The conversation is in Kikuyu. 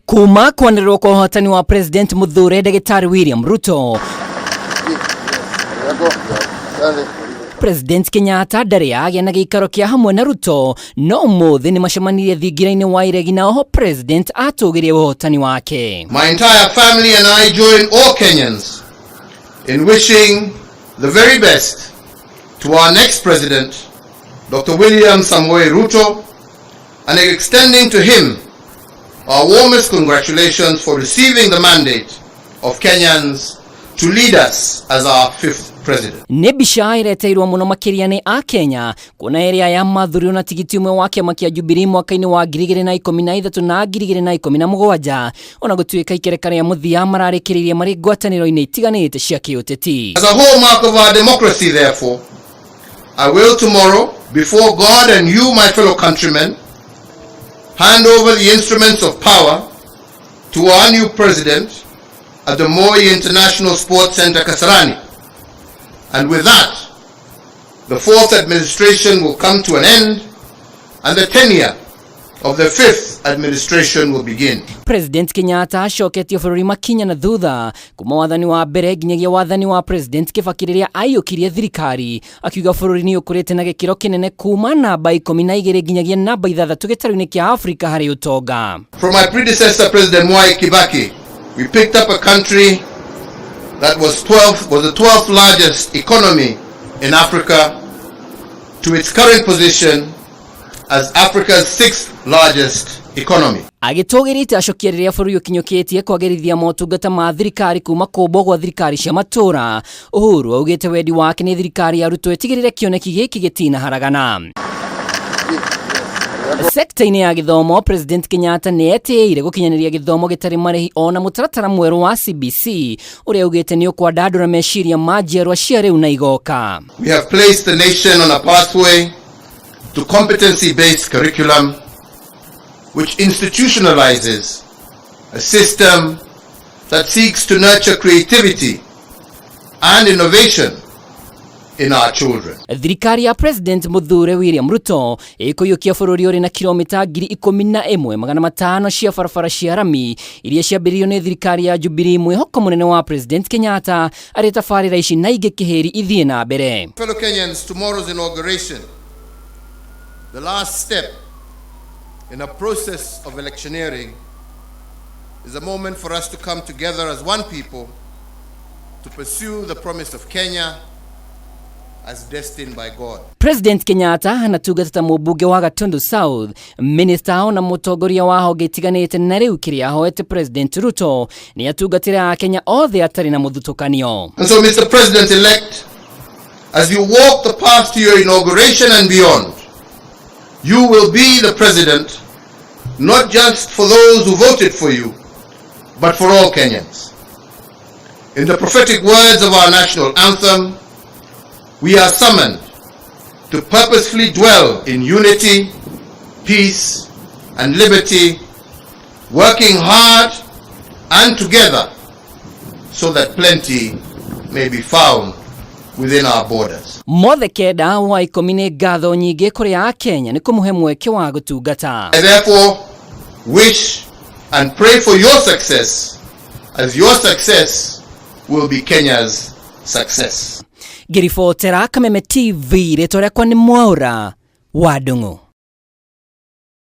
Kuma kwanĩrĩrwo kwa ũhotani wa President mũthure Ndagĩtarĩ William Ruto, President Kenyatta ndarĩ agĩa na gĩikaro kĩa hamwe na Ruto, no ũmũthĩ nĩ macemanirie thingira-inĩ wa iregi na oho President atũgĩrie ũhotani wake. My entire family and I join all Kenyans in wishing the very best to our next president, Dr. William Samoei Ruto, and extending to him our warmest congratulations for receiving the mandate of Kenyans to lead us as our fifth president. Nĩ mbica ĩreteirwo mũno makĩria nĩ Akenya kuona ĩrĩa ya mathurirwo na tigiti ũmwe wa kĩama kĩa Jubilee mwaka-inĩ wa 2013 na 2017, ona gũtuĩka ikereka rĩa mũthia mararĩkĩrĩirie marĩ ngwatanĩro-inĩ itiganĩte cia kĩũteti. As a hallmark of our democracy, therefore, I will tomorrow, before God and you, my fellow countrymen, hand over the instruments of power to our new president at the Moi International Sports Center, Kasarani. And with that, the fourth administration will come to an end and the tenure of the fifth administration will begin. President Kenyatta acoketie bũrũri makinya na thutha kuma wathani wa mbere nginyagia wathani wa President Kibaki rĩrĩa aiyũkirie thirikari, akiuga bũrũri nĩ ũkũrĩte na gĩkĩro kĩnene kuma namba 12 nginyagia namba 6 gĩtarũ-inĩ kĩa Afrika harĩ ũtonga. From my predecessor, President Mwai Kibaki, we picked up a country that was the 12th largest economy in Africa to its current position as Africa's sixth largest economy. Agĩtũgĩrĩte acokia rĩrĩa bũrũri ũkinyũkĩtie kwagĩrithia motungata ma thirikari kuma kũmbwo gwa thirikari cia matũũra, Uhuru augĩte wendi wake nĩ thirikari ya Ruto ĩtigĩrĩre kĩoneki gĩkĩ gĩtinaharagana. Sekta-inĩ ya gĩthomo, President Kenyatta nĩ etĩĩire gũkinyanĩria gĩthomo gĩtarĩ marĩhi ona mũtaratara mwerũ wa CBC ũrĩa augĩte nĩ ũkwandandũra meciria ma njiarwa cia rĩu na igoka. We have placed the nation on a pathway to competency-based curriculum which institutionalizes a system that seeks to nurture creativity and innovation in our children. Thirikari ya President mũthure William Ruto ĩkũiyũkia bũrũri ũrĩ na kilomita 11,500 cia barabara cia rami iria ciambĩrĩirio nĩ thirikari ya Jubilee, mwĩhoko mũnene wa President Kenyatta arĩ tabarĩra ici na ingĩ kĩhĩri ithiĩ na mbere. Fellow Kenyans, tomorrow's inauguration, the last step in a process of electioneering, is a moment for us to come together as one people to pursue the promise of Kenya as destined by God. President Kenyatta anatungata ta mũmbunge wa Gatundu South, minister ona mũtongoria wa honge itiganĩte, na rĩu kĩrĩa ahoete President Ruto nĩ atungatĩre Akenya othe atarĩ na mũthutũkanio. And so, Mr. President-elect, as you walk the path to your inauguration and beyond, you will be the president not just for those who voted for you, but for all Kenyans. In the prophetic words of our national anthem, we are summoned to purposefully dwell in unity, peace, and liberty, working hard and together so that plenty may be found within our borders. Mothe kenda wa 10 nĩ ngatho nyingĩ kũrĩ Akenya nĩ kũmũhe mweke wa gũtungata. I therefore wish and pray for your success, as your success will be Kenya's success. Ngĩribotera Kameme TV, rĩtwa rĩakwa nĩ Mwaũra wa Ndung'u.